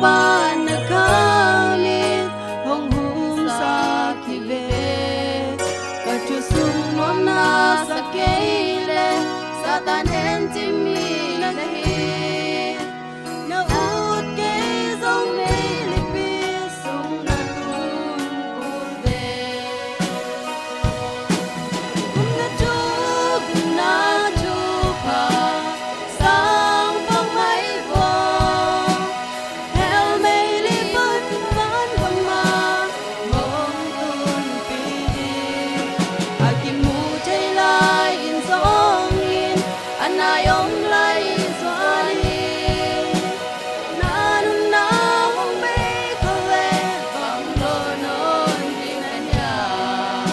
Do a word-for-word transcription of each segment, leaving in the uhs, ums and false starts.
Pan na ka mit hong humsak hi ve. Ka thu sung nuam na sa kei leh Satan hencim mi na hi. Na ut kei zong meilipi sung na tun kul ve. Gumna thu, gumna thupha sang bang mai vo. Hell meili pan van gam ah hong tunpih ding. A kimu thei lai-in zongin a nai om lai zuan hi. Na nunna hong bei kha leh bang lo nawn ding na hiam?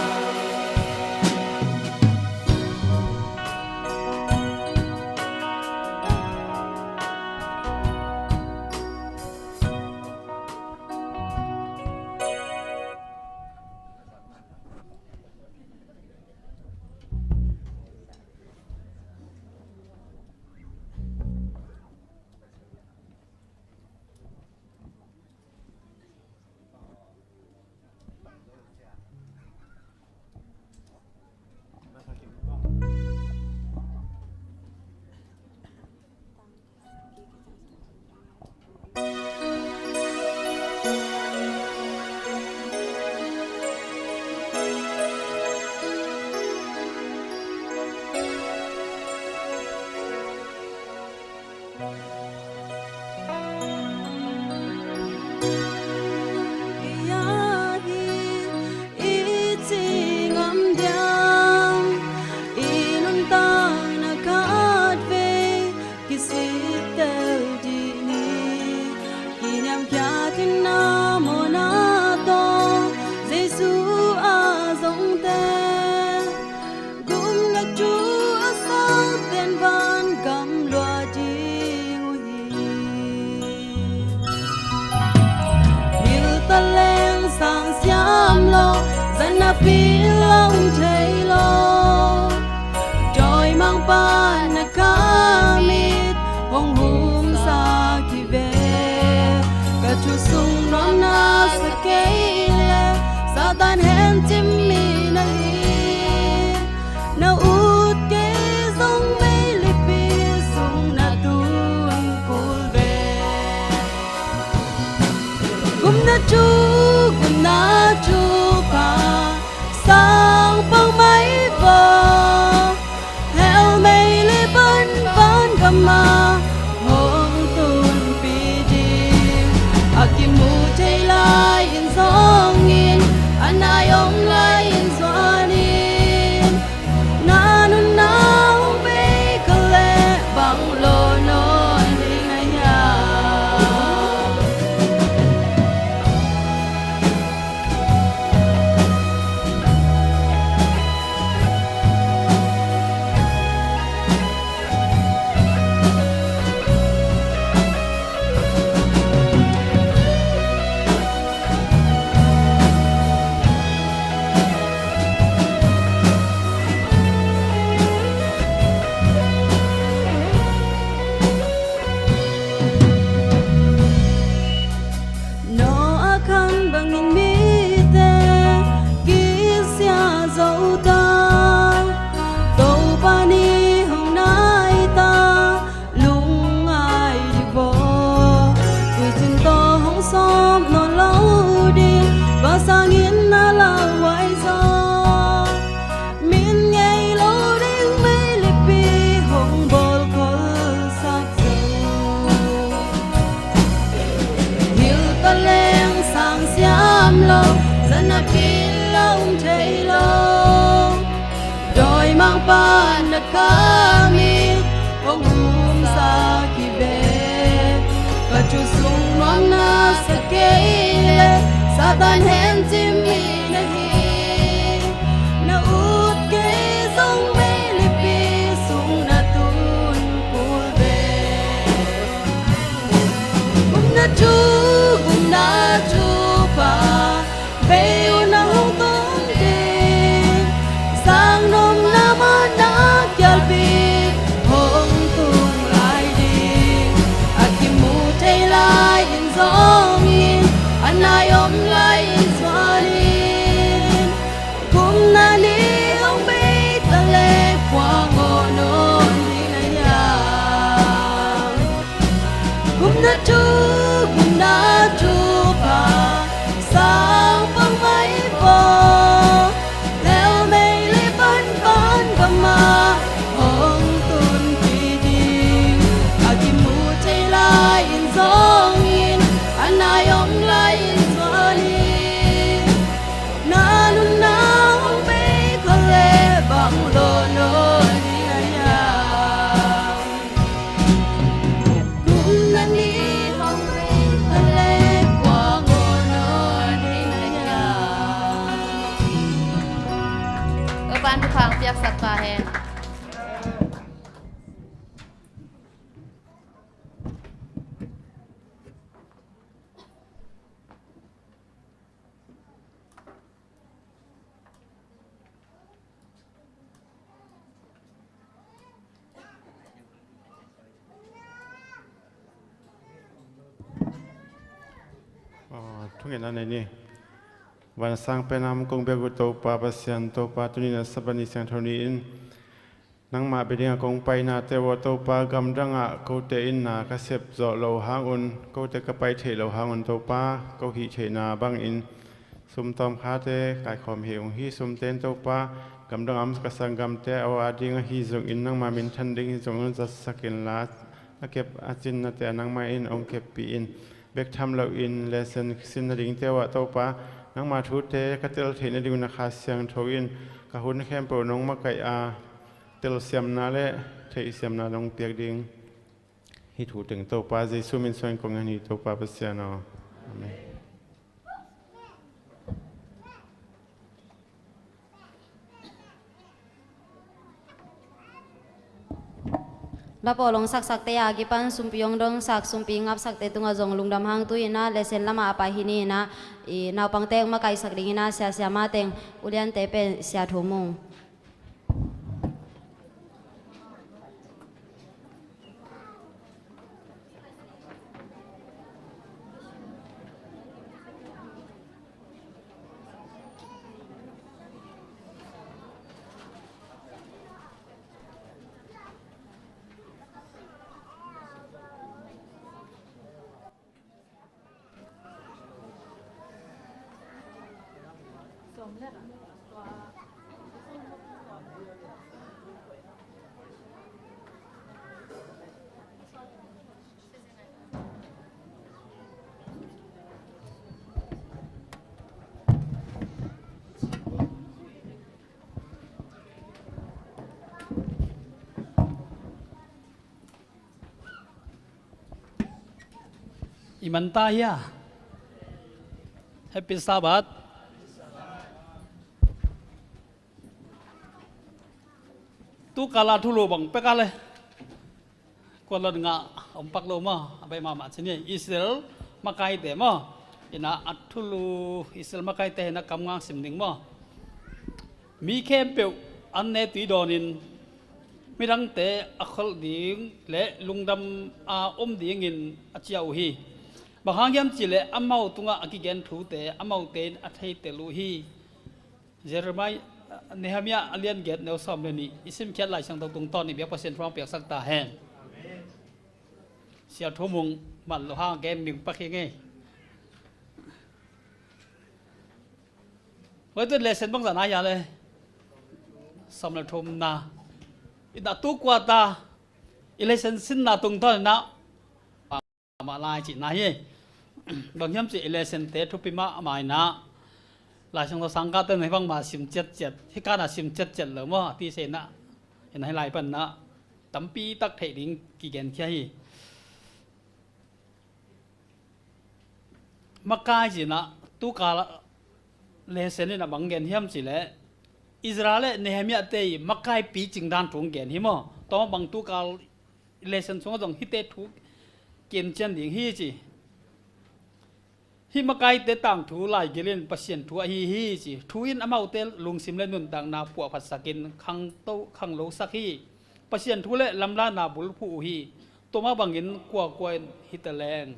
Kisittel dih ni, kiniamkhiat in na mawhna tawh Jesu a zongte gumna thu a sang ten van gam lua ding uh hi. Hil ta leng sang siam lo, zan a pil a um thei lo. Dawimangpa na ka mit hong humsak hi ve. Ka thu sung nuam na sa kei leh Satan hencim mi na hi. Na ut kei zong meilipi sung na tun kul ve. Gumna thu, gumna thupha sang bang mai vo. Hell meili pan van gam ah hong tunpih ding. A kimu thei lai-in zongin a nai om lai-in zuan in. Na nunna hong bei kha leh bang lo nawn ding na hiam? Noah khan bangin mite kisia zo ta, Topa ni hong nai ta, lungngai dih vo. Tuicin tawh hong sawm nawn lo ding, bang sangin na lauhuai zaw. Min ngei lo ding meilipi hong bawlkholsak zo. Hil ta leng sang siam lo, zan a pil a um thei lo. Dawimangpa na ka mit hong humsak hi ve. Ka thu sung nuam na sa kei leh Satan hencim mi na hi. Na ut kei zong meilipi sung na tun kul ve. Gumna thu, gumna thupha bei un a hong tung ding. Sang nopna mawhna kialpi hong tung lai ding. A kimu thei lai-in zaw Aw, thungetna nei ni. Vansang pen a om kong biak uh Topa Pasian, Topa, tuni-in a Sabbath ni siangtho ni-in nangmah bia dingin kong painate uh aw Topa, gamdangah kote in na ka sep zawh loh hang un, kote ka pai theih loh hang un Topa, ko hih theihna bangin sum tawmkhate kaikhawm hi ung hi. Sumte in Topa, gamdangah om ka sanggamte a aw ading ahi zongin nangmah minthan ding hi zongin zatsak inla, a kep a cinnate ah nangmah in hong keppih in. Bek tham loin lesson sin nadingte uh ah Topa, nangma thute ka tel theih nadingun a Kha Siangtho in ka hun khempeuh nong makaih a, telsiamna le theihsiamna nong piak ding hih thu teng Topa Jesu min suangin kong ngen hi Topa Pasian aw. Amen. Lap aw long saksakte a kipan sumpi hong dongsak, sumpi ngapsakte tungah zong lungdam hang tu-in a lesson lamah a pai hi ni-in a, i naupangte hong makaihsak dingin a siasiama teng uliante pen Sia Thu Mung. I man ta hia? Happy Sabbath. Tu kala thulu bang pek a le kualon ngah om pak lo maw? A bai mahmah ci ni. Israel makaite maw? Ina a thulu Israel makaite hina kam ngang sim ding maw? Mi khempeuh an ne tui dawnin midangte a kholh ding le lungdam a om dingin a cia uh hi. Bang hang hiam cihleh amau tungah a kigen thute amaute in a theitel uh hi. Jeremiah, Nehemiah a lian giat neu sawm le nih i simkhiat Lai Siangtho tungtawn i biak Pasian thu hong piaksak ta hen. Sia Thu Mung man lo hang gen ding pak hi ngei. Hoi tu lesson bangzah na hia le sawm le thumna. Ina tu kuata i lesson sinna tungtawn ina mah lai cihna hi. Bang hiam cih i lesson te thupi mahmah ina Lai Siangtho sangkahte na hi bangmah sim ciatciat, hi kana sim ciatciat lo maw a ti se ina. Ina hi lai panna tampi tak theih ding kigenkhia hi. Makai cihna tu kala lesson ina bang gen hiam cihleh Ezra le Nehemiah te i makai picing dan thu gen hi maw? Tua bang tu kala lesson sungah zong hihte thu kincian ding hi ci. Hih makaite tangthu laigil in Pasian thu ahi hi ci. Thu in amaute lungsim le nuntakna puahphatsakin khangto khanglosak hi. Pasian thu le lamlahna bulphuh uh hi. Tua mah bangin kuakua in hi taleng,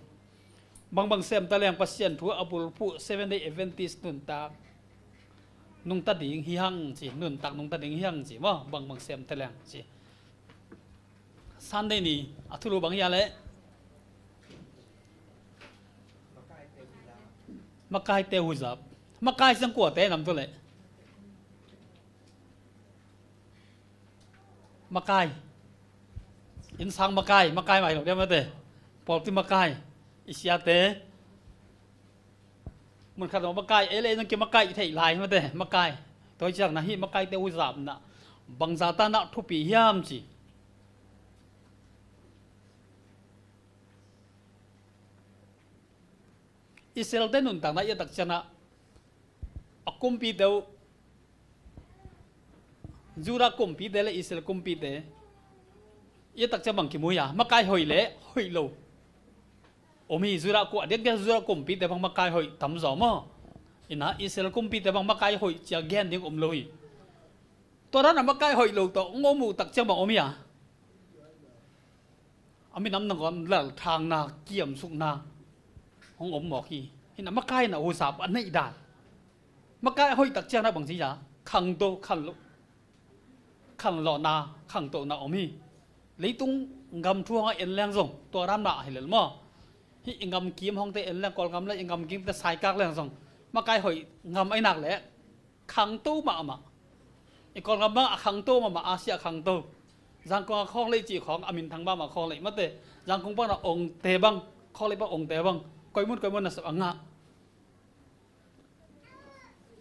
bangbang sem taleng Pasian thu a bulphuh Seven Day Adventist nuntak nungta ding hi hang ci. Nuntak nungta ding hi hang ci maw? Bangbang sem taleng ci. Sunday ni a thulu bang hia le makaite huzap. Makai siang kuate nam tu le makai. Innsang makai, makai mai lo dia mate. Pawlpi makai. I siate mun khat lo makai, ei le ei zong kimakai i theih lai mate, makai. Tua hi ciang na hih makaite uh zapna bangzah ta na thupi hiam ci. Israel te nuntakna i a tak ciang na a kumpite uh Judah kumpite le Israel kumpite i a tak ciang bang kimu hia? Makai hoih le hoih lo om hi. Judah ku a diakdiak Judah kumpite bang makai hoih tam zaw maw? Ina Israel kumpite bang makai hoih cia gen ding om lo hi. Tua dan a makai hoih lo tawh hong om uh tak ciang bang om hia? A minam nangawn lalthangna kiamsukna hong om mawk hi. Hi na, makai na huzap a neih dan. Makai a hoih tak ciang na bang ci a, khangto, khanlo, khanlawhna, khangtohna om hi. Leitung gam thu hong a en leng zong tua dan mah hi lel maw. Hih i gam kim hongte en leng, Kawlgam le i gam kimte saikak leng zong makai hoih gam ahi nak leh khangto mahmah. I Kawlgam bang a khangto mahmah, Asia a khangto. Zangkong a khawng lei cih khawng a minthang mahmah khawng lei mate. Zangkong bang na ongte bang, khawng lei bang ongte bang, koimun koimun na sep a ngah.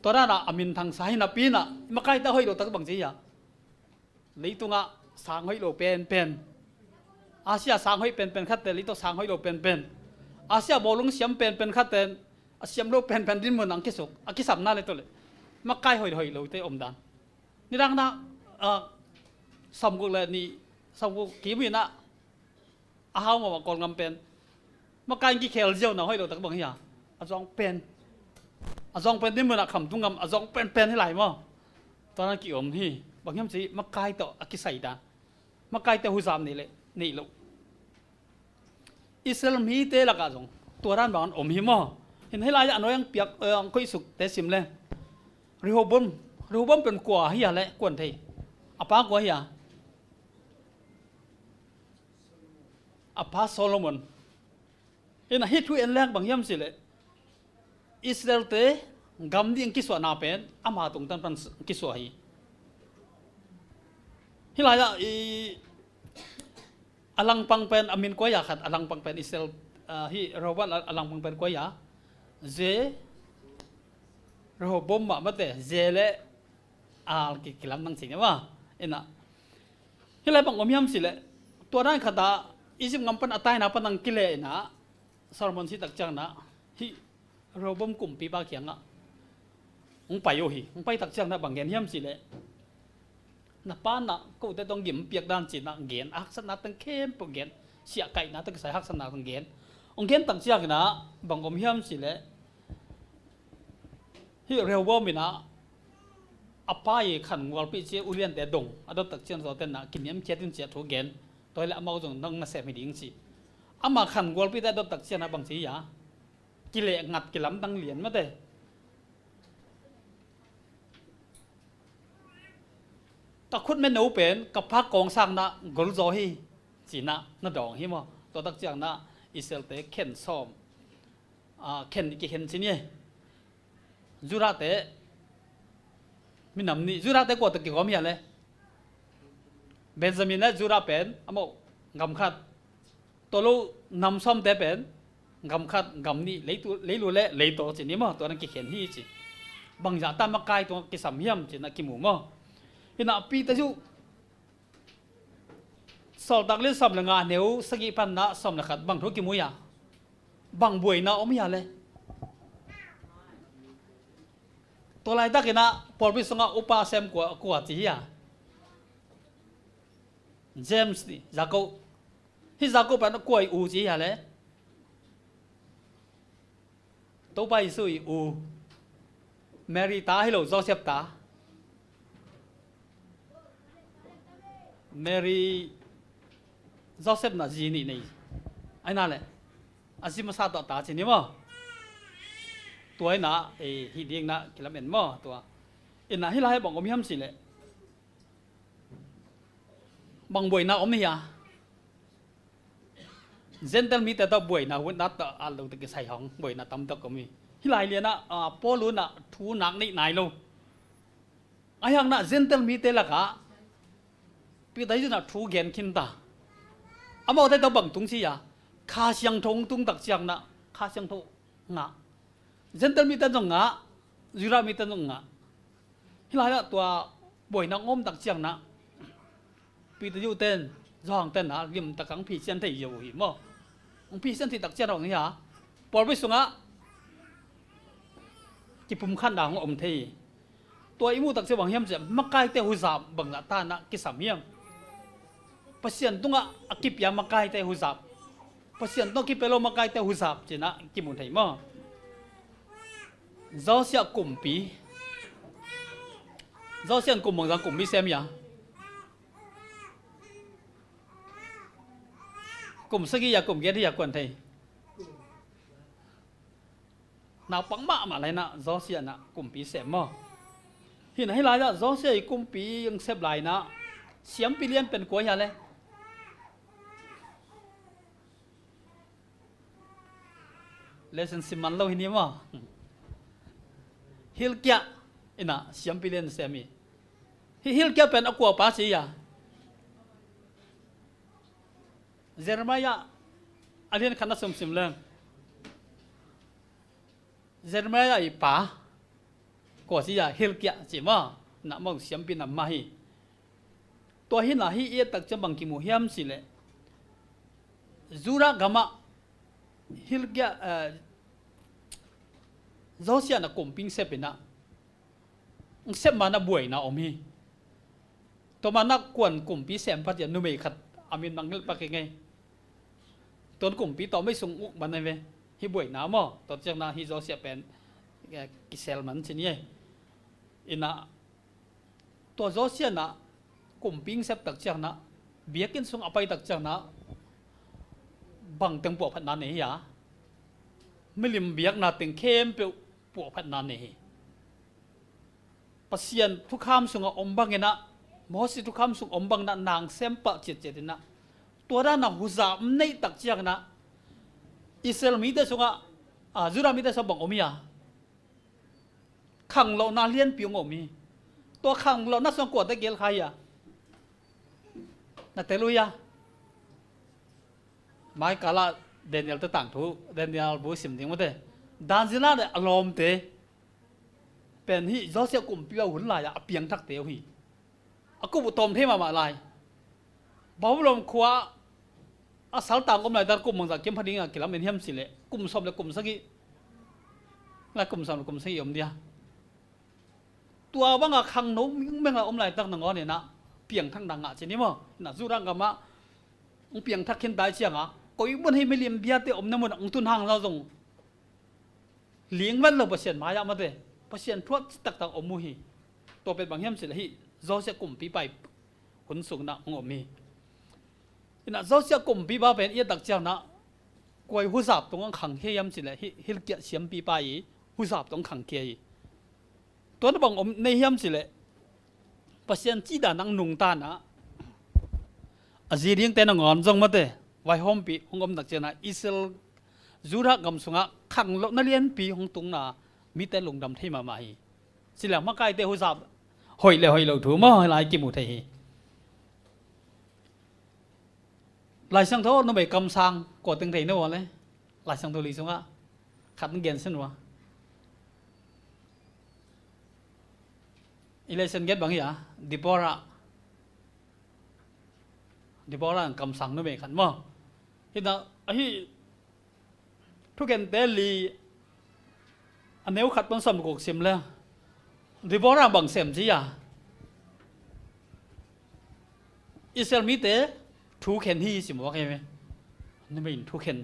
Tua dan a a minthang sa hi napi in a, i makaite a hoih lo tak bang ci a, leitungah sang hoih lo penpen, Asia sang hoih penpen khatte, leitung sang hoih lo penpen, Asia bawlung siam penpen khatte, a siam lo penpen dinmun ah kisuk, a kisamna le tawh le makai hoih hoih lote om dan. Nidang na, ah, sawmguk le nih, sawmguk kim in a, a hau mahmah Kawlgam pen makai in kikhel ziau na hoih lo tak bang hi a, a zawng pen, a zawng pen dinmun ah khamtung gam a zawng penpen hi lai maw. Tua dan kiom hi. Bang hiam ci, makai tawh a kisai dan. Makaite huzap neih le neih lo. Israel mite lakah zong tua dan bang om hi maw. Hin hih lai-ah a nuai ang piak, eh, ang koihsukte sim le. Rehoboam, Rehoboam pen kua hi a le, kuan thei. A pa kua hi a? A pa Solomon. Hi na, hih thu en leng bang hiam ci le, Israelte gam ding kisuahna pen ama tungtan pan kisuah hi. Hih lai-ah i a langpang pen a min kua hi a khat, a langpang pen Israel, ah, hih Rehoboam a, a langpang pen kua hi a? Ze, Rehoboam mah mate, Ze le Al ki, kilam nang ci ni maw. Hi na, hih lai bang om hiam ci le, tua dan khat ah Egypt gam pan a taina pan ang kile in a, Solomon si tak ciang na, hih Rehoboam kumpipa kiangah hong pai uh hi. Hong pai tak ciang na bang gen hiam ci le, na pa na kote tawh gim piak dan ci na gen, a haksatna teng khempeuh gen, siahkaihna teng kisai haksatna teng gen. Hong gen tak ciang na bang om hiam ci le, hih Rehoboam in a, a pa i khan gualpih ci, uliante dong a dot tak ciang zawte na kiniamkhiat in ci a thu gen. Tua hi le amau zong nang nasem hi ding ci. Ama khan gualpihte a dot tak ciang na bang ci a, kileh ngat kilamdang lian mate. Ka khutme no pen ka pa kawngsakna gol zaw hi, ci na na dawng hi maw. Tua tak ciang na Israelte khen sawm, ah, khen, kikhen ci ni. Judahte minam nih, Judahte kua tawh kigawm hi a le? Benjamin le Judah pen amau gam khat. Tua lo nam sawmte pen gam khat, gam nih, leitu, leilu le leitaw ci ni maw, tua na kikhen hi ci. Bangzah ta makai tungah kisam hiam ci na kimu maw. Hi na Peter zu Sawltak Lian sawm le nga neu sagih pan na sawm le khat bang thu kimu hi a? Bang buaina om hi a le? Tua laitak in a pawlpi sungah upa sem kua, kua ci hi a? James ni, Jacob. Hih Jacob pen kua i u ci hi a le? Topa Jesu i u. Mary ta hi lo, Joseph ta. Mary, Joseph na zi nih nei. Ai na le, a zi masa tawh ta ci ni maw. Tua hi na, eh, hih ding na kilamen maw tua. Hi na, hih lai bang om hiam ci le, bang buaina om hi a? Gentile mite tawh buaina, hun nat tawh a lo te kisai hong buaina tam tawh om hi. Hih lai lian ah, ah, Paul un ah thu nak neih nai lo. Ahi hang na Gentile mite lakah Peter in ah thu gen khin ta. Amaute tawh bang tung ci a? Kha Siangtho hong tung tak ciang na Kha Siangtho ngah. Gentile mite zong ngah, Judah mite zong ngah. Hih lai ah tua buaina hong om tak ciang na Peter yu ten, Johan ten na limtak hong phisian thei uh hi maw. Hong phisian thei tak ciang hong hi a, pawlpi sungah kipumkhatna hong om thei. Tua i muh tak ciang bang hiam ciang, makaite huzap bangzah ta na kisam hiam? Pasian tungah a kipia makaite huzap, Pasian tungah kipia lo makaite huzap ci na kimu thei maw. Josiah kumpi. Josiah in kum bangzah kumpi sem hi a? Kum sagih hi a, kum giat hi a, kuan thei? Naupang mahmah lai-in ah Josia in ah kumpi sem maw? Hi-in ah hih lai-ah Josia i kumpi hong sep lai-in ah siampi lian pen kua hi a le? Lesson sim man lo hi ni maw? Hilkiah in ah siampi lian sem hi. Hih Hilkiah pen a kua pa ci hiam? Jeremiah a lian khatna sung sim leng. Jeremiah i pa kua ci hiam? Hilkiah ci maw? Nah maw, siampi nam mah hi. Tua hi-in ah hih i et tak ciang bang kimu hiam cih leh, Judah gamah Hilkiah, eh, Josia in ah kumpi hong sep in ah, hong sep ma-in ah buaina om hi. Tua ma-in ah kuan kumpi sem pah hiam, numei khat, a min bang hilh pah keng ei. Tua kumpi tawh mei sung uk man hi ve. Hih buaina maw, tua ciang in ah hih Josia pen, eh, kisel man ci ni ei. In ah tua Josia in ah kumpi hong sep tak ciang in ah, biakinn sung a pai tak ciang in ah, bang teng puahphatna nei hiam? Milim biakna teng khempeuh puahphatna nei hi. Pasian thukham sungah om bangin ah, Moses thukham sung om bangin ah, nang sem pah ciatciat in ah, tua dan a huzap neih tak ciang in ah, Israel mite sungah, ah, Judah mite sungah bang om hiam? Khanglohna lianpi hong om hi. Tua khanglohna sungah kuate gel kha hiam? Na tel uh hiam? Mai kal ah Daniel te tangthu, Daniel bu sim ding maw te. Daniel le a lawmte pen hih Josia kumpi a hun lai-ah a piangthakte uh hi. A kup uh tawm thei mahmah lai. Babylon khua a saltang om laitak kum bangzah kiam pha ding a kilamen hiam cih leh, kum sawm le kum sagih lai, kum sawm le kum sagih om dia. Tua bang a khangno mengmeng a om laitak nangawn in ah piangthakna ngah ci ni maw? In ah Judah gamah hong piangthak khin ta i ciang a, koi mun hi, milim biate omna mun ah hong tun hang zong lingvan lo Pasian mai-ah maw te. Pasian thu a ci taktak om uh hi. Tua pen bang hiam cih leh hih Josia kumpipa i hun sung in ah hong om hi. In ah Josia kumpipa pen i et tak ciang in ah kua i huzap tungah hong khangkhia hiam cih leh hih Hilkiah siampipa i huzap tungah hong khangkhia hi. Tua in ah bang om nei hiam cih leh, Pasian cihdan ah hong nungta in ah, a zi dingte nangawn zong maw te, vaihawmpih hong om tak ciang in ah Israel, Judah gam sungah khanglohna lianpi hong tungna, mite lungdam thei mahmah hi. Ci leng makaite huzap hoih le hoih lo thu maw, hih lai kimu thei hi. Lai Siangtho numei kamsang kua teng thei na uh a le? Lai Siangtho li sungah khat gen sin uh a. I lesson get bang hi a, Deborah. Deborah kamsang numei khat maw? Hi in ah, ahi, Thukhente li, a neu khat pan sawm le guk sim le, Deborah bang sem ci a, Israel mite thukhen hi ci mawk hi ve. Numei in thukhen.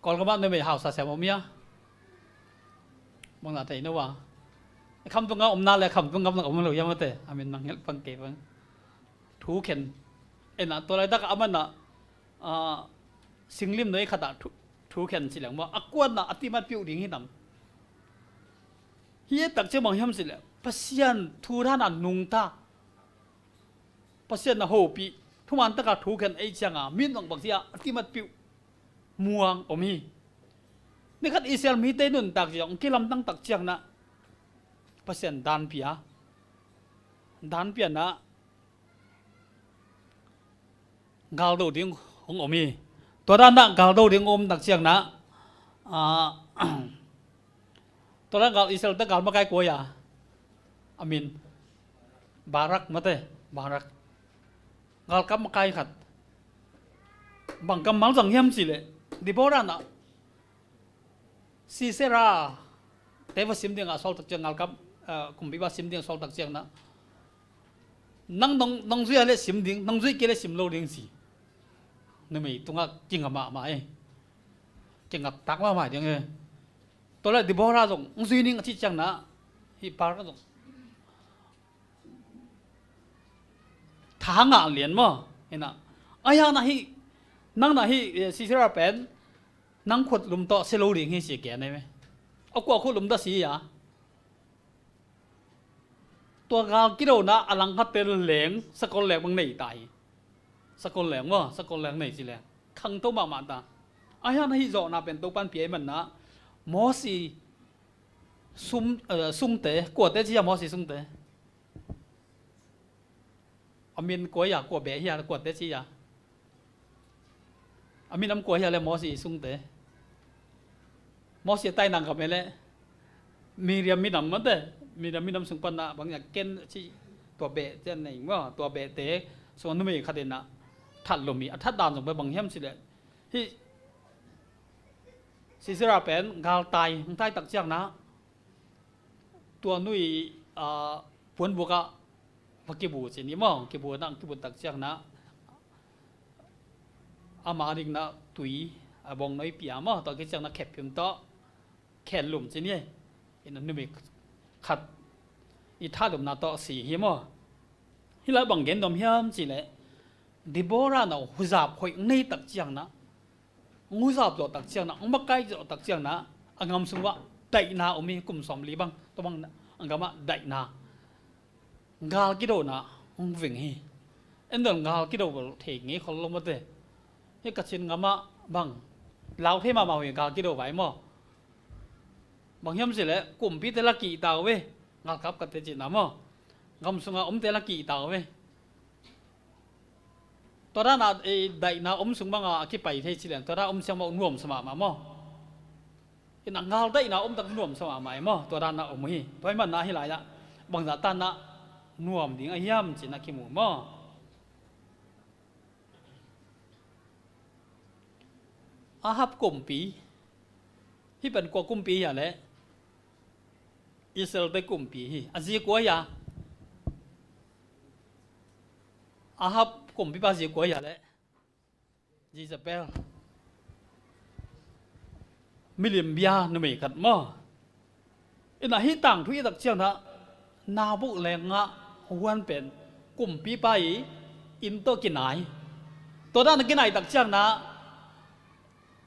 Kawlgam ah numei hausa sem om hia? Bang na thei na uh a. Khamtung gam omna le Khamtung gam na om lo hia maw te? A min mangngilh pang kei pang. Thukhen. En a, tua laitak a man a, ah, singlim noi khat ah thu, thukhen ci leng maw, a kuan a a timat piuh ding hi nam? Hi e, tak ciang bang hiam cih leh Pasian thu dan a nungta, Pasian a hopih, thuman taka thukhen ei ciang a, min bang bang ci a a timat piuh muang om hi. Ni khat Israel mite nuntak ciang, kilamdang tak ciang na, Pasian dan pia, dan pia na, galdo ding hong om hi. Tua dan na galdo ding om tak ciang na, ah, tua dan gal Israel te gal makai kua hia? A min Barak maw te, Barak. Galkap makai khat. Bang kammal zang hiam cih leh, Deborah na Sisera te va sim ding a sawl tak ciang, galkap, eh, kumpipa sim ding a sawl tak ciang na, nang nong, nong zui a le sim ding, nong zui kei le sim lo ding ci. Numei tungah kingap mahmah e. Kingap tak mahmah ding e. Tua leh Deborah zong hong zui ning a cih ciang na, hih Barak zong tha ngah lian maw? Hi na, a hi na, hih Nang na hih, eh, Sisera pen nang khutlum tawh si lo ding hi ci gen ahi ve. A kua khutlum dah si a? Tua gal kidona a langkhatte leng sakol leng bang nei ta hi. Sakol leng maw, sakol leng nei ci leng khangto mahmah ta. A hian a hih zawhna pen Topan pia i manna Mosi sum, eh, sungte, kuate ci a Mosi sungte. A min kua hi a, kua beh hi a, kuate ci a. A minam kua hi a le Mosi sungte. Mosi a tainang kam e le Miriam minam mate. Miriam minam sung panna bang a ken ci tua beh te nei maw, tua beh te sung a numei khat in a that lum hi. A that dan zong bang hiam ci le. Hih Sisera pen gal tai, hong tai tak ciangna tua nui, ah, puanbuk ah va kibu ci ni maw, kibu na, kibu tak ciangna ama dingna tui a bawng noi pia maw, tua ki ciangna khep phim tawh khen lum ci ni. Ina numei khat i thalumna tawh si hi maw. Hih lai bang gen nuam hiam ci le Deborah na huzap hoih nei tak ciangna, hong huzap zawh tak ciangna, hong makai zawh tak ciangna a ngam sung uah daihna om hi. Kum sawmli bang tua bang a gamah daihna, gal kidona hong veng hi. En don gal kido bel thei ngei khol lo mate. Hih Kachin gamah bang lau thei mahmah uh hi gal kido vai maw. Bang hiam ci le kumpite la kihta uh ve. Galkap kate cihna maw, gam sunga omte la kihta uh ve. Tua dana, eh, daihna om sung banga a kipai thei ci leng tua dana om siang mah uh nuamsa mahmah maw. Ina gal daihna om tak nuamsa mahmah e maw, tua dana om uh hi. Tua hi manna hih lai-ah bangzah tanna nuam ding a hiam cina kimu maw. Ahab kumpi, hih pen kua kumpi hi a le Israel te kumpi hi. A zi kua hi a? Ahab kumpipa zi kua hi a le Jezebel. Milim bia numei khat maw. Ina hih tangthu i tak ciangna Naboth lenga huan pen kumpipa i inn tawh kinai. Tua dana kinai tak ciangna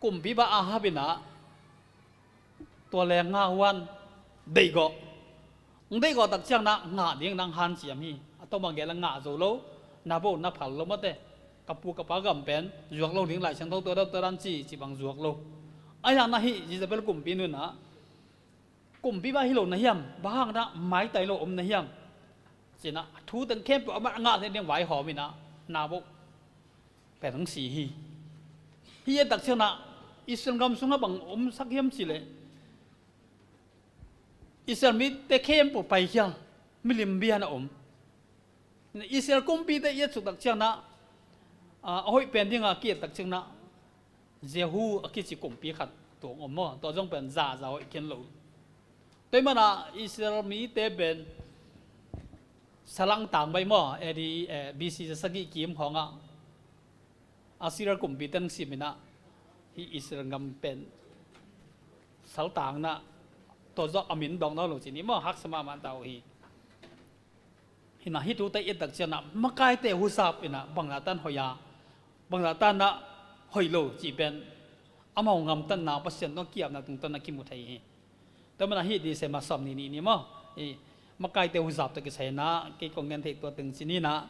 kumpipa Ahab ina tua lenga huan deihgawh. Hong deihgawh tak ciangna ngah ding nang hanciam hi. A tawmah gel a ngah zo lo. Naboth na phal lo mate. Ka pu ka pa gam pen zuak lo ding Lai Siangtho tua dan tua dan ci, ci bang zuak lo. A hiangna hih Jezebel kumpi nuna kumpipa hi lo na hiam, bang hangna maitai lo om na hiam cina thu teng khempeuh amah a ngah theih ding vaihawm ina Naboth pen hong si hi. Hih i et tak ciangna Israel gam sungah bang omsak hiam ci le Israel mite khempeuh paikhia, milim bia na om. Israel kumpite i et suk tak ciangna, a, a hoih pen dinga ki et tak ciangna Jehu a kici kumpi khat tuang om maw, tua zong pen zaza hoih khin lo. Tua hi mana Israel mite pen salangtang bai maw, A D, eh, B C sagih kim khawngah Assyria kumpite hong sim ina hih Israel gam pen saltangna tua zawh a min dawng nawn lo ci ni maw, haksa mahmah ta uh hi. Hina hih thute i et tak ciangna makaite huzap ina bangzah tan hoih a, bangzah tanna hoih lo cih pen amau gamtatna Pasian tawh kiapna tungtawn a kimu thei hi. Tua mana hih December sawm ni nih ni maw, i makaite huzap tawh kisai ina kei kong gen theih tua teng ci ni ina.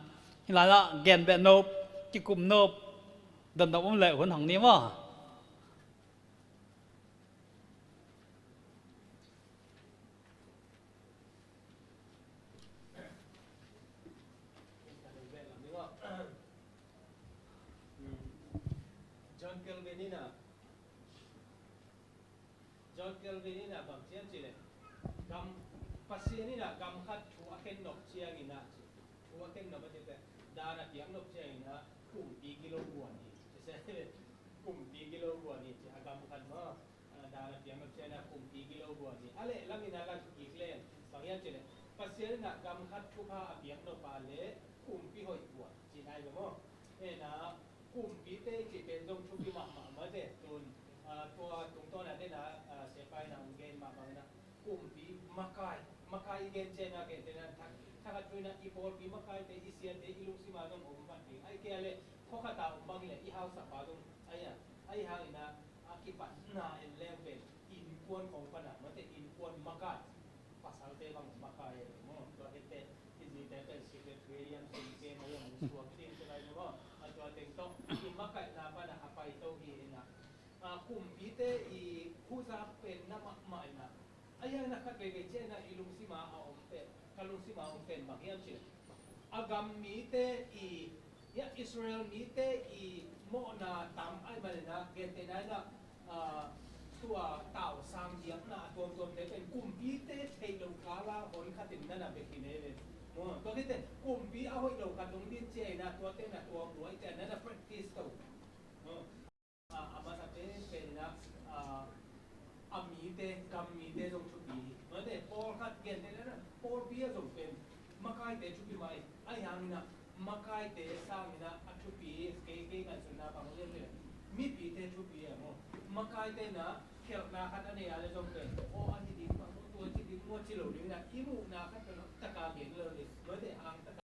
Hih lai-ah gen beh nop, kikum nop, dandam om leh hun hong ni maw. John Calvin ina, John Calvin ina bang ci hiam cih leh, gam, Pasian ina gam khat thu a khen nop ciangin a ci, thu a khen nop a ci te, dan a piak nop ciangin a kumpi gilo buan hi. Kumpi gilo buan hi ci a gam khat maw. A, dan a piak nop ciangin a kumpi gilo buan hi. A lehlam ina lang kik leng bang hiam cih leh, Pasian ina gam khat thupha a piak nop a leh kumpi hoih buan cihna hi ve maw. Ena kumpite i cih pen zong thupi mahmah mate tun, a, tua tungtawn a dena, a, sepai na hong gen mah bangin a kumpi makai, makai i gen ciangin a gen tena thak, thakhat thu ina i pawlpi makaite i siate i lungsim a zong om vat ding. Ahih kei a leh Khua khat a om bang hi leh i hausapa zong ahi a, ahi hangin ah a kipatna en leng pen innkuan khong pan a, mate, innkuan makai, pasalte bang makai e maw. Tua khit teh i zite pen Secretariat sung ke mai a mu suak ding te lai maw. A tua teng tawh i makaihna pan a a pai to hi in ah, a, kumpite i khuzak pen na mahmah in ah, a hiang na khat veivei ciang in ah i lungsim a a om pen, ka lungsim a om pen bang hiam cih leh, a gam mite i, ya, Israel mite i mawhna tam ahih manin ah, gentehna in ah, a, tua tausang biakna a tuamtuamte pen kumpite theih loh kal a hon khat in na na bek hi ne ve. Maw, tua khit teh kumpi a hoih lo khat hong din ciang in ah tuate na tuam luai te na na practice to. Maw. A, a masa penpen in ah, a, a mite, gam mite zong thupi hi. Mate, pawlkhat gentehna in ah, pawlpi ah zong pen makaite thupi mah hi. Ahi hangin ah makaite sangin ah a thupi, kei, kei ngaihsutna bang hiam cih leh mipite thupi hi maw. Makaite in ah khialhna khat a nei a leh zong pen, aw, a hi ding bang, tua hi ding maw ci lo ding in ah, i muhna khat pen hong taka gen lo ding. Mate, hang taka